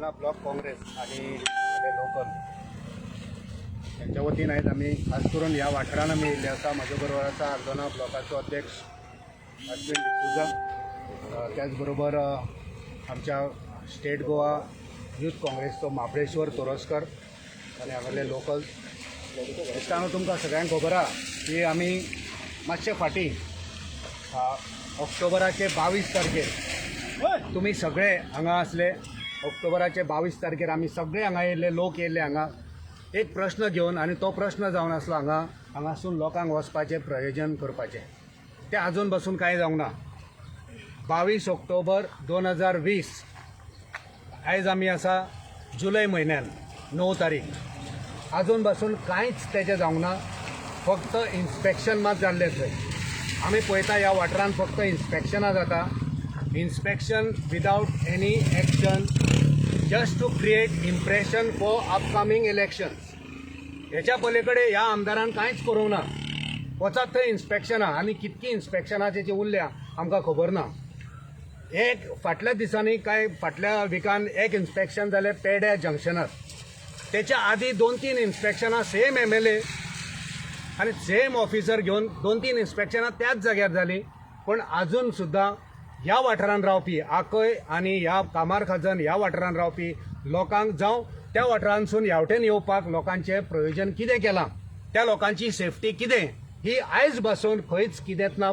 आर्दोना block Congress आणि हांगाले local त्यांच्या वतीन आयज आमी खास करून ह्या वाठारान आमी येयल्ले आसा. म्हज्या बरोबर आसा आर्दोना ब्लॉकाचो अध्यक्ष अश्विन डिसूजा, त्याच बरोबर आमच्या स्टेट गोवा यूथ काँग्रेसचो महाबळेश्वर तोरस्कर आनी हांगासरले लोकल. इश्टांनो, तुमकां सगळ्यांक खबर आहा की आमी मातशे फाटीं ऑक्टोबराचे 22 तारखेर तुमी सगळे हांगा आसले. ऑक्टोबराचे 22 तारखेर आमी सगळे हांगा येयल्ले, लोक येयल्ले हांगा एक प्रश्न घेवन आनी तो प्रश्न जावन आसलो हांगासून लोकांक वचपाचें प्रयोजन करपाचें. तें आजून बसून कांय जावंक ना. 22 ऑक्टोबर 2020, आयज आमी आसा जुलय म्हयन्यान 9 तारीख. आजून बसून कांयच तेजें जावंक ना. फक्त इन्स्पेक्शन मात जाल्लें थंय आमी पळयता. ह्या वाठारांत फक्त इन्स्पेक्शनां जाता, inspection without any action, just to create impression for upcoming elections. हेच्या पलीकडे ह्या आमदारान कांयच करूंक ना. वचात थंय इन्स्पेक्शनां आनी कितकीं इन्स्पेक्शनां तेची उरल्या आमकां खबर ना. एक फाटल्या दिसांनी, कांय फाटल्या विकान एक इन्स्पेक्शन जालें पेड्या जंक्शनार. तेच्या आदी दोन तीन इन्स्पेक्शनां सेम एमएलए आनी सेम ऑफिसर घेवन दोन तीन इन्स्पेक्शनां त्याच जाग्यार जालीं. पूण आजून सुद्दां ह्या वाठारांत रावपी, आकय आनी ह्या कामार खाजन ह्या वाठारांत रावपी लोकांक जावं त्या वाठारांतसून ह्यावटेन येवपाक लोकांचें प्रयोजन कितें केलां, त्या लोकांची सेफ्टी कितें, ही आयज बसून खंयच कितेंच ना.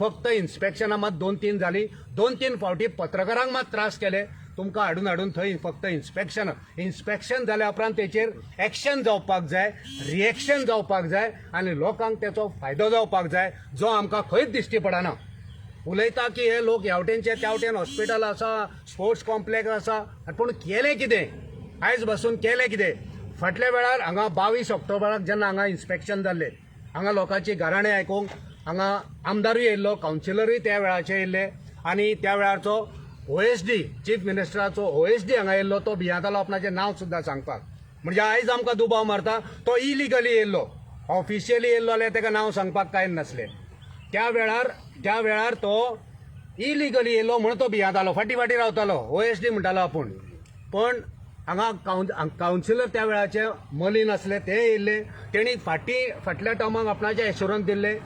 फक्त इन्स्पेक्शनां मात दोन तीन जालीं. दोन तीन फावटी पत्रकारांक मात त्रास केले तुमकां हाडून हाडून थंय. फक्त इन्स्पेक्शन. इन्स्पेक्शन जाल्या उपरांत तेचेर एक्शन जावपाक जाय, रिएक्शन जावपाक जाय आनी लोकांक तेचो फायदो जावपाक जाय, जो आमकां खंयच दिश्टी पडना. उलयता की हे लोक ह्या वटेनचे त्या वटेन हॉस्पिटल आसा, स्पोर्ट्स कॉम्प्लेक्स आसा, पूण केलें कितें? आयज बसून केलें कितें? फाटल्या वेळार हांगा 22 ऑक्टोबराक जेन्ना हांगा इन्स्पेक्शन जाल्लें, हांगा लोकांची गाराणें आयकूंक हांगा आमदारूय येयल्लो, कावन्सिलरूय त्या वेळाचे येयल्ले आनी त्या वेळारचो ओएसडी, चीफ मिनिस्टराचो ओएसडी हांगा येयल्लो. तो भियेतालो आपणाचें नांव सुद्दां सांगपाक. म्हणजे आयज आमकां दुबाव मारता, तो इलिगली येयल्लो. ऑफिशियली येयल्लो जाल्यार ताका नांव सांगपाक कांय नासलें. त्या वेळार तो इलिगली येयलो म्हणून तो भियेतालो, फाटीं फाटीं रावतालो, ओएसडी म्हणटालो आपूण. पण हांगा कावन्सिलर त्या वेळाचे मलीन आसले, ते येयल्ले. तेणी फाटीं फाटल्या टर्माक आपणाचें एश्युरन्स दिल्लें,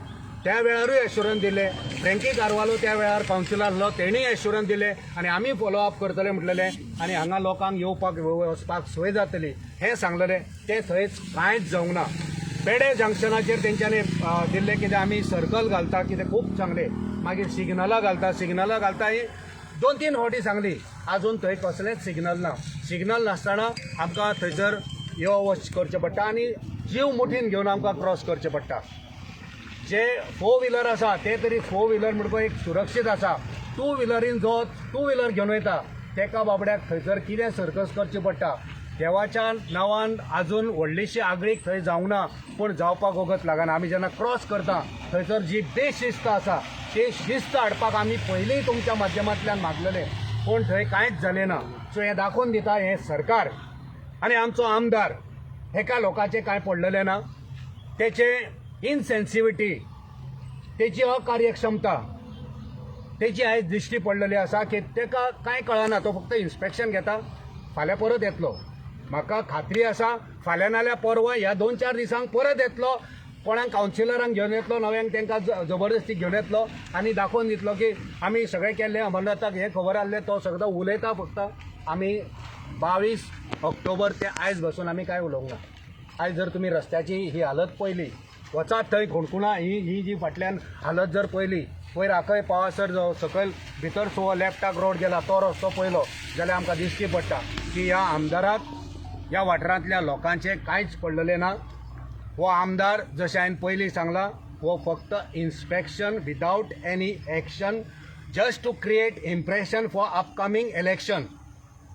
त्या वेळारूय एश्युरन्स दिले. फ्रँकी कारवालो त्या वेळार कावन्सिलर आसलो, तेणीय एश्युरन्स दिले आनी आमी फॉलो अप करतले म्हटलेलें आनी हांगा लोकांक येवपाक वचपाक सोय जातली हें सांगलेलें. तें थंयच कांयच जावंक ना. पेडे जंक्शनाचेर तेंच्यांनी दिल्लें कितें, आमी सर्कल घालता कितें खूब सांगलें, मागीर सिग्नलां घालता, सिग्नलां घालता ही दोन तीन फावटी सांगली. आजून थंय कसलेंच सिग्नल ना. सिग्नल नासतना आमकां थंयसर यो वच करचें पडटा आनी जीव मुठीन घेवन आमकां क्रॉस करचें पडटा. जे फोर व्हिलर आसा ते तरी फोर व्हिलर म्हणटकच एक सुरक्षीत आसा. टू व्हिलरीन जो टू व्हिलर घेवन वयता तेका बाबड्याक थंयसर कितें सर्कस करची पडटा. देवाच्या नांवान अजून व्हडलीशी आगळीक थंय जावंक ना, पूण जावपाक वगत लागना. आमी जेन्ना क्रॉस करता थंयसर जी बेशिस्त आसा ती शिस्त हाडपाक आमी पयलींय तुमच्या माध्यमांतल्यान मागलेले, पूण थंय कांयच जालें ना. सो हें दाखोवन दिता, हें सरकार आनी आमचो आमदार हेका लोकांचें कांय पडलेलें ना. तेचे इनसेन्सिटिविटी, तेची अकार्यक्षमता तेची आयज दिश्टी पडलेली आसा की तेका कांय कळना. तो फक्त इन्स्पेक्शन घेता, फाल्यां परत येतलो. म्हाका खात्री आसा, फाल्यां नाल्यार परवां ह्या दोन चार दिसांक परत येतलो, कोणाक कावन्सिलरांक घेवन येतलो नव्यांक, तांकां जबरदस्ती घेवन येतलो आनी दाखोवन दितलो की आमी सगळें केल्लें. अमरनाथाक हें खबर आसलें, तो सगळो उलयता फक्त. आमी 22 ऑक्टोबर ते आयज बसून आमी कांय उलोवंक ना. आयज जर तुमी रस्त्याची ही हालत पळयली, वचात थंय खोणकुणा, ही ही जी फाटल्यान हालत जर पळयली, वयर आखय पावासर जो सकयल भितर सो लेफ्टाक रोड गेला तो रस्तो पळयलो जाल्यार आमकां दिश्टी पडटा की ह्या आमदाराक ह्या वाठारांतल्या लोकांचें कांयच पडलेलें ना. हो आमदार, जशें हांवें पयलीं सांगलां, हो फक्त inspection without any action, just to create impression for upcoming election.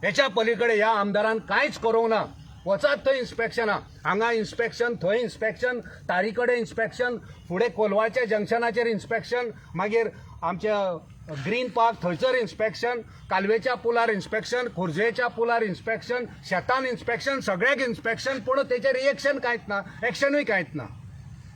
हेच्या पलीकडे ह्या आमदारान कांयच करूंक ना. वचात थंय इन्स्पेक्शनां, हांगा इन्स्पेक्शन, थंय इन्स्पेक्शन, तारी कडेन इन्स्पेक्शन, फुडें कोलवाच्या जंक्शनाचेर इन्स्पेक्शन, मागीर आमच्या ग्रीन पार्क थंयसर इन्स्पेक्शन, कालवेच्या पुलार इन्स्पेक्शन, खोर्जेच्या पुलार इन्स्पेक्शन, शेतान इन्स्पेक्शन, सगळ्याक इन्स्पेक्शन, पूण तेचेर रिएक्शन कांयच ना, एक्शनूय कांयच ना.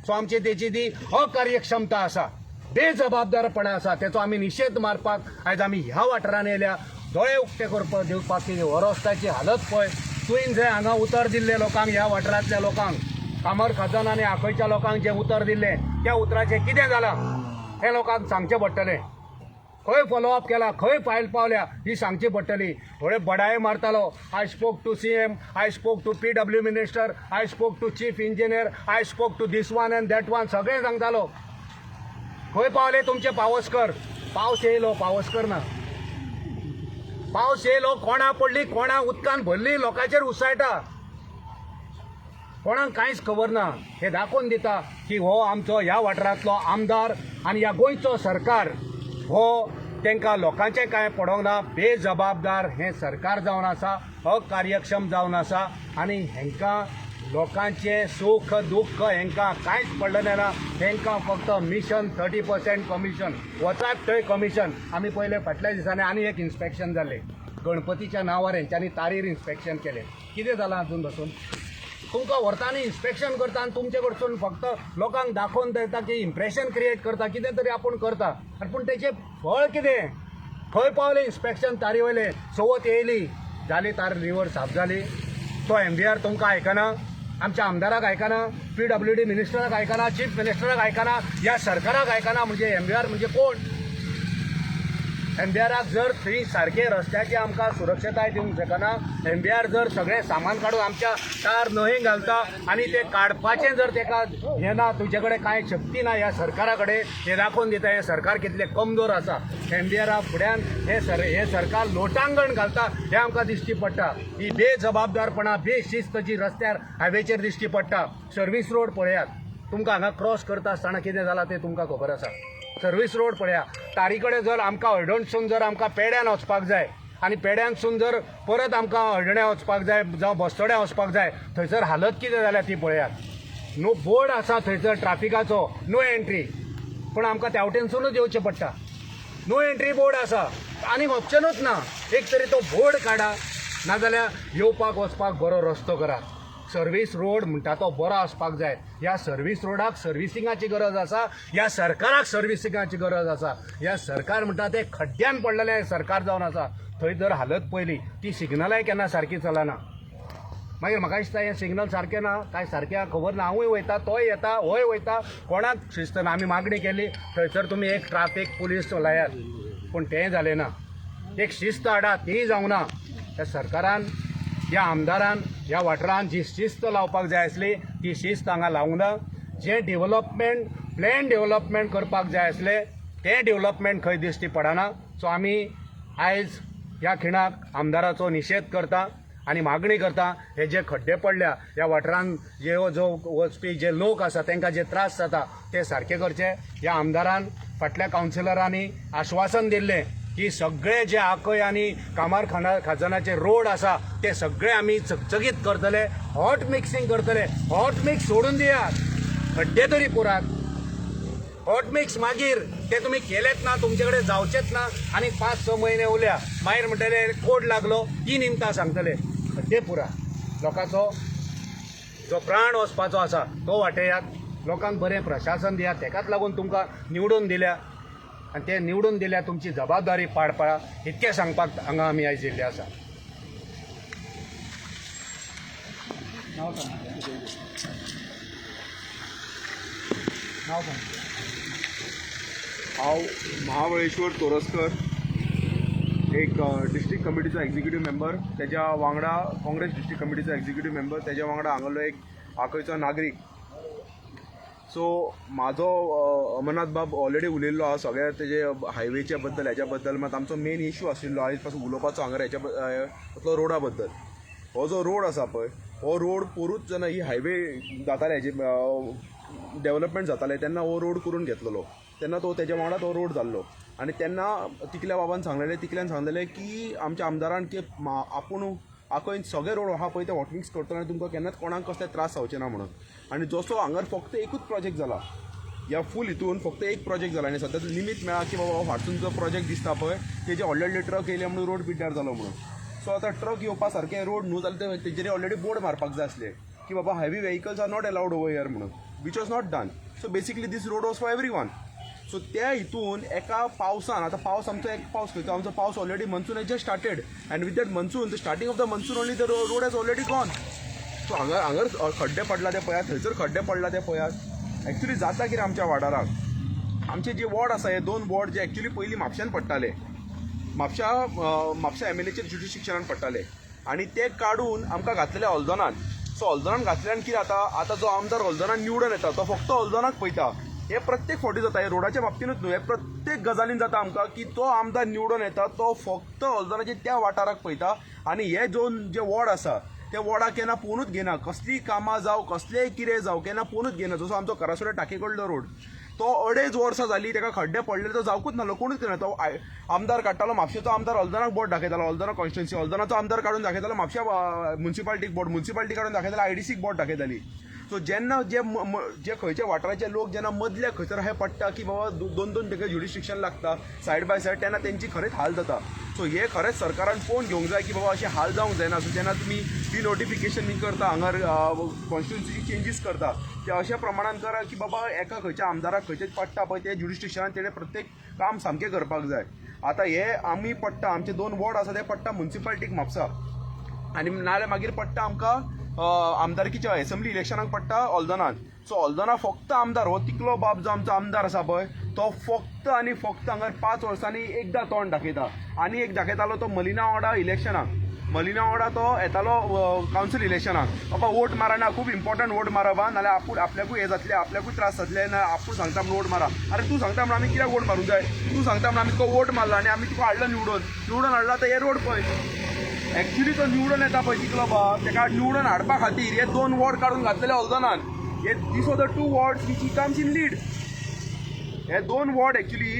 सो आमची तेची ती अकार्यक्षमता आसा, बेजबाबदारपणा आसा, तेचो आमी निशेध मारपाक आयज आमी ह्या वाठारान येयल्या. दोळे उक्ते करपाक दिवपाक की हो रस्त्याची हालत पळय. तुवें जंय हांगा उतर दिल्लें लोकांक, ह्या वाठारांतल्या लोकांक, कामर खाजन आनी आखयच्या लोकांक जें उतर दिल्लें त्या उतराचें कितें जालां हें लोकांक सांगचें पडटलें. खंय फॉलोअप केला, खंय फायल पावल्या ही सांगची पडटली. थोडे बडाय मारतालो, I spoke to CM, I spoke to PW minister, I spoke to chief engineer, I spoke to this one and that one, सगळें सांगतालो. खंय पावले तुमचे पावसकर? पावस येयलो, पावसकर ना. पावस येयलो, कोणा पडली, कोणा उदकान भरली, लोकांचेर उसळटा, कोणाक कांयच खबर ना. हे दाखोवन दिता की हो आमचो ह्या वाठारांतलो आमदार आनी ह्या गोंयचो सरकार हो तांकां लोकांचें कांय पडोंक ना. बेजबाबदार हें सरकार जावन आसा, अकार्यक्षम जावन आसा आनी हेंकां लोकांचें सूख दुख्ख हेंकां कांयच पडलेलें ना. हेंकां फक्त मिशन 30% कमिशन, वचात थंय कमिशन. आमी पयलें फाटल्या दिसांनी आनी एक इन्स्पेक्शन जालें गणपतीच्या नांवार, हेंच्यांनी तारीर इन्स्पेक्शन केलें. कितें जालां अजून पासून? तुमकां व्हरता आनी इन्स्पेक्शन करता आनी तुमचे कडसून फक्त लोकांक दाखोवन दिता की इम्प्रेशन क्रिएट करता कितें तरी आपूण करता, आनी पूण तेचें फळ कितें? खंय पावलें इन्स्पेक्शन तारी वयलें? चवथ येयली, जाली, तार रिवर साफ जाली. तो एमवीआर तुमकां आयकना, आमच्या आमदाराक आयकना, पीडब्ल्यूडी मिनिस्टराक आयकना, चीफ मिनिस्टराक आयकना, ह्या सरकाराक आयकना. म्हणजे एमवीआर म्हणजे कोण? एमबीआराक जर थंय सारके रस्त्याची आमकां सुरक्षताय दिवंक शकना, एमबीआर जर सगळें सामान काडून आमच्या तार न्हंय घालता आनी तें काडपाचें जर तेका हें ना, तुजे कडेन कांय शक्ती ना ह्या सरकारा कडेन, हें दाखोवन दिता हें सरकार कितलें कमजोर आसा. एमबीआरा फुड्यान हें सरकार लोटांगण घालता हें आमकां दिश्टी पडटा. ही बेजबाबदारपणा, बेशिस्त जी रस्त्यार हायवेचेर दिश्टी पडटा. सर्वीस रोड पळयात, तुमकां हांगा क्रॉस करता आसतना कितें जालां तें तुमकां खबर आसा. सर्वीस रोड पळया, तारी कडेन जर आमकां हळदोणसून जर आमकां पेड्यान वचपाक जाय आनी पेड्यानसून जर परत आमकां हळदण्या वचपाक जाय जावं बस्तोड्या वचपाक जाय, थंयसर हालत कितें जाल्या ती पळयात. नो बोर्ड आसा थंयसर ट्राफिकाचो, नो एंट्री, पूण आमकां त्या वटेनसूनच येवचें पडटा. नो एंट्री बोर्ड आसा आनी ऑप्शनूच ना. एक तरी तो बोर्ड काडा, नाजाल्यार येवपाक वचपाक बरो रस्तो करात. सर्वीस रोड म्हणटा तो बरो आसपाक जाय. ह्या सर्वीस रोडाक सर्विसिंगाची गरज आसा, ह्या सरकाराक सर्विसिंगाची गरज आसा. ह्या सरकार म्हणटा तें खड्ड्यान पडलेलें सरकार जावन आसा. थंय जर हालत पळयली ती सिग्नलाय केन्ना सारकी चलना. मागीर म्हाका दिसता हें सिग्नल सारकें ना काय सारकें खबर ना. हांवूय वयता, तोय येता, होय वयता, कोणाक शिस्त ना. आमी मागणी केली थंयसर तुमी एक ट्राफीक पुलीस लायात, पूण तेंय जालें ना. एक शिस्त हाडा, तीय जावंक ना. त्या सरकारान, ह्या आमदारान ह्या वाठारान जी शिस्त लावपाक जाय आसली ती शिस्त हांगा लावंक ना. जें डेव्हलपमेंट, प्लॅन डेव्हलपमेंट करपाक जाय आसलें तें डेव्हलपमेंट खंय दिश्टी पडना. सो आमी आयज ह्या खिणाक आमदाराचो निशेध करता आनी मागणी करता, हे जे खड्डे पडल्या ह्या वाठारान, जे जो वचपी जे लोक आसा तांकां जे त्रास जाता ते सारके करचे. ह्या आमदारान फाटल्या कावन्सिलरांनी आश्वासन दिल्लें की सगळे जे आकय आनी कामार खाजनाचे रोड आसा ते सगळे आमी चकचकीत करतले, हॉट मिक्सिंग करतले. हॉट मिक्स सोडून दियात, खड्डे तरी पुरात. हॉट मिक्स मागीर ते तुमी केलेच ना, तुमचे कडेन जावचेच ना. आनी 5-6 म्हयने उरल्या, मागीर म्हणटले कोड लागलो, ती निमतां सांगतले. खड्डे पुरा, लोकांचो जो प्राण वचपाचो आसा तो वाटयात, लोकांक बरें प्रशासन दियात. तेकाच लागून तुमकां निवडून दिल्या आनी ते निवडून दिल्या, तुमची जबाबदारी पार पाडा, इतकें सांगपाक हांगा आमी आयज येयल्ले आसा. नांव सांग. नांव सांग. हांव महाबळेश्वर तोरस्कर, एक डिस्ट्रिक्ट कमिटीचो एक्झिक्युटीव मेंबर, तेज्या वांगडा काँग्रेस डिस्ट्रिक्ट कमिटीचो एक्झिक्युटीव मेंबर, तेज्या वांगडा हांगालो एक आखयचो नागरीक. सो म्हाजो अमरनाथ बाब ऑलरेडी उलयल्लो आहा सगळ्या तेजे हायवेच्या बद्दल, हेच्या बद्दल. मात आमचो मेन इशू आशिल्लो आयज पासून उलोवपाचो हांगा हेच्या तो रोडा बद्दल. हो जो रोड आसा पळय, हो रोड पोरूच जेन्ना ही हायवे जाताले, हेजे डेवलपमेंट जातालें तेन्ना हो रोड करून घेतलेलो, तेन्ना तो तेज्या वांगडा तो रोड जाल्लो. आनी तेन्ना तिकल्या बाबान सांगलेलें, तिकल्यान सांगलेलें की आमच्या आमदारान की आपूण आखय सगळे रोड आहा पळय ते हॉटमिक्स करतलो आनी तुमकां केन्नाच कोणाक कसले त्रास जावचे ना म्हणून. आनी जसो हांगार फक्त एकूच प्रोजेक्ट जाला, ह्या फूल हितून फक्त एक प्रोजेक्ट जाला आनी सद्या निमीत मेळ्ळा की बाबा फाटसून जो प्रोजेक्ट दिसता पळय तेजे व्हडले व्हडले ट्रक येयले म्हणून रोड पिड्ड्यार जालो म्हणून. सो आतां ट्रक येवपा सारकें रोड न्हू जाल्यार तेजेर ऑलरेडी बोर्ड मारपाक जाय आसले की बाबा heavy vehicles are not allowed over here म्हणून, which was not done. So basically this road was for everyone. So त्या हितून एका पावसान, आतां पावस आमचो एक पावस खंयचो आमचो पावस already monsoon has just started and with that monsoon, the starting of the monsoon only, the road has already gone. So हांगा हांगर खड्डे पडला ते पळयात, थंयसर खड्डे पडला ते पळयात. एक्चुली जाता कितें, आमच्या वाठाराक आमचे जे वॉर्ड आसा, हे दोन वॉर्ड जे एक्चुली पयलीं म्हापश्यान पडटाले, म्हापशा म्हापशा एमएलएचेर ज्युरिस्डिक्शनान पडटाले आनी ते काडून आमकां घातलेले हल्दोनान. सो हल्दोनान घातल्यान कितें जाता, आतां जो आमदार हल्दोनान निवडून येता तो फक्त हल्दोनाक पळयता. हे प्रत्येक फावटी जाता, हे रोडाच्या बाबतीनूच न्हू, हे प्रत्येक गजालीन जाता आमकां की तो आमदार निवडून येता तो फक्त हल्दोनाच्या त्या वाठाराक पळयता आनी हे दोन जे वॉर्ड आसा त्या वॉर्डाक केन्ना पळोवनूच घेना. कसलीय कामां जावं, कसलेय कितें जावं, केन्ना पळोवनूच घेना. जसो आमचो करासोड्या टाके कडलो रोड, तो अडेज वर्सां जाली ताका खड्डे पडले, तो जावकूच नासलो, कोणूच केना. तो आमदार काडटालो म्हापशेचो आमदार हल्दोनाक बोट दाखयतालो, हल्दोना कॉन्स्टिट्युन्सी. हल्दोनाचो आमदार काडून दाखयतालो म्हापशा मुन्सिपालिटीक बोट, मुन्सिपालिटी काडून दाखयतालो आयडीसीक बोट दाखयताली. सो जेन्ना जे जे खंयच्या वाठाराचे लोक जेन्ना मदल्या खंयसर अशें पडटा की बाबा दोन दोन ताका ज्युरिस्डिक्शन लागता सायड बाय सायड, तेन्ना तेंची खरेंच हाल जाता. सो हे खरेंच सरकारान पळोवन घेवंक जाय की बाबा अशें हाल जावंक जायना. सो जेन्ना तुमी डिनोटिफिकेशन बी करता, हांगार कॉन्स्टिट्युन्सीची चेंजीस करता, ते अशा प्रमाणान करा की बाबा एका खंयच्या आमदाराक खंयचे पडटा पळय ते ज्युरिस्डिक्शनान तेणें प्रत्येक काम सामकें करपाक जाय. आतां हे आमी पडटा, आमचे दोन वॉर्ड आसा ते पडटा मुन्सिपालिटीक म्हापसा आनी नाजाल्यार मागीर पडटा आमकां आमदारकीच्या एसेंब्ली इलेक्शनाक पडटा हल्दोनान. सो हल्दोना फक्त आमदार हो तिकलो बाब जो आमचो आमदार आसा पळय, तो फक्त आनी फक्त हांगार 5 वर्सांनी एकदां तोंड दाखयता आनी एक दाखयतालो तो मलिना वांगडा इलेक्शनाक. मलिना वांगडा तो येतालो कावन्सील इलेक्शनाक, बाबा वोट मारा ना, खूब इम्पॉर्टंट, वोट मारा बा, नाल्यार आपूण आपल्याकूय हें जातलें, आपल्याकूय त्रास जातले ना, आपूण सांगता म्हूण वोट मारा. अरे, तूं सांगता म्हूण आमी कित्याक वोट मारूंक जाय? तूं सांगता म्हूण आमी तुका वोट मारला आनी आमी तुका हाडलो निवडून. निवडून हाडला, आतां हे रोड पळय. एक्चुली तो निवडून येता पळय तिकलो बाब, ताका निवडून हाडपा खातीर हे दोन वॉर्ड काडून घातलेले हल्दोनान. हे these are the two wards which he comes in lead. हे दोन वॉर्ड एक्चुली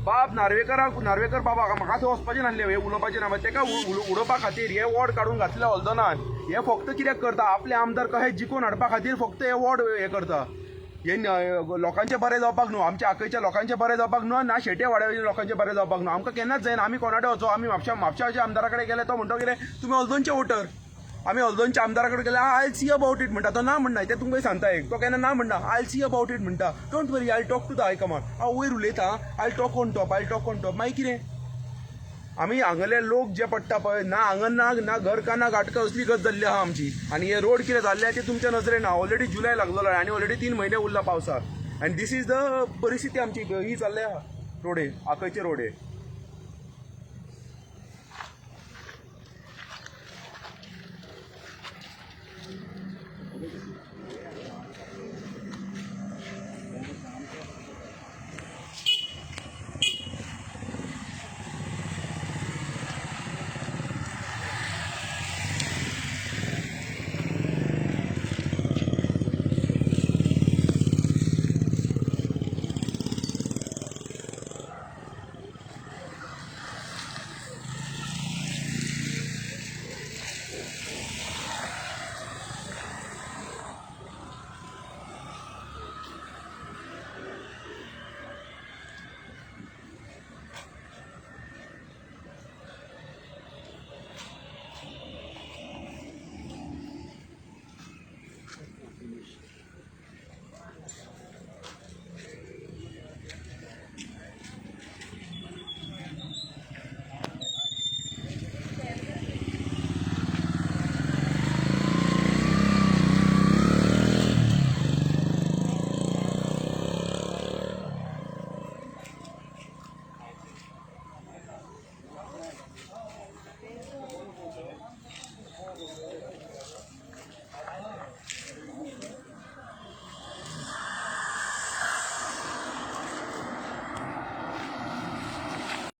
बाब नार्वेकराक, नार्वेकर बाबा, म्हाका थंय वचपाचें नासलें, हे उलोवपाचें ना, ताका उडोवपा खातीर हे वॉर्ड काडून घातले हल्दोनान. हे फक्त कित्याक करता? आपले आमदार कशे जिखून हाडपा खातीर फक्त हे वॉर्ड हे करता. हे लोकांचें बरें जावपाक न्हू, आमच्या आकयच्या लोकांचें बरें जावपाक न्हू, ना शेटे वाड्यावयल्या लोकांचें बरें जावपाक न्हू. आमकां केन्नाच जायना. आमी कोणाकडे वचो? आमी म्हापशा म्हापशाच्या आमदारा कडेन गेले, तो म्हणटा कितें, तुमी हल्दोनचे वोटर. आमी हल्दोनच्या आमदारा कडेन गेले, "I see about it" म्हणटा. तो ना म्हणना, ते तुमकां सांगता एक, तो केन्ना ना म्हणना. "I see about it" म्हणटा. "Don't worry, I talk to the high command." हांव वयर उलयता, "I talk on top, I talk on top." मागीर कितें? आमी हांगले लोक जे पडटा पळय ना हांगा, ना ना घर का ना घाट का, असली गत जाल्ली आहा आमची. आनी हे रोड कितें जाल्ले ते तुमच्या नजरेन. ऑलरेडी जुलय लागलेलो आनी ऑलरेडी 3 म्हयने उरला पावसाक आनी this is the परिस्थिती आमची ही जाल्ली आहा. रोडे, आकयचे रोडे.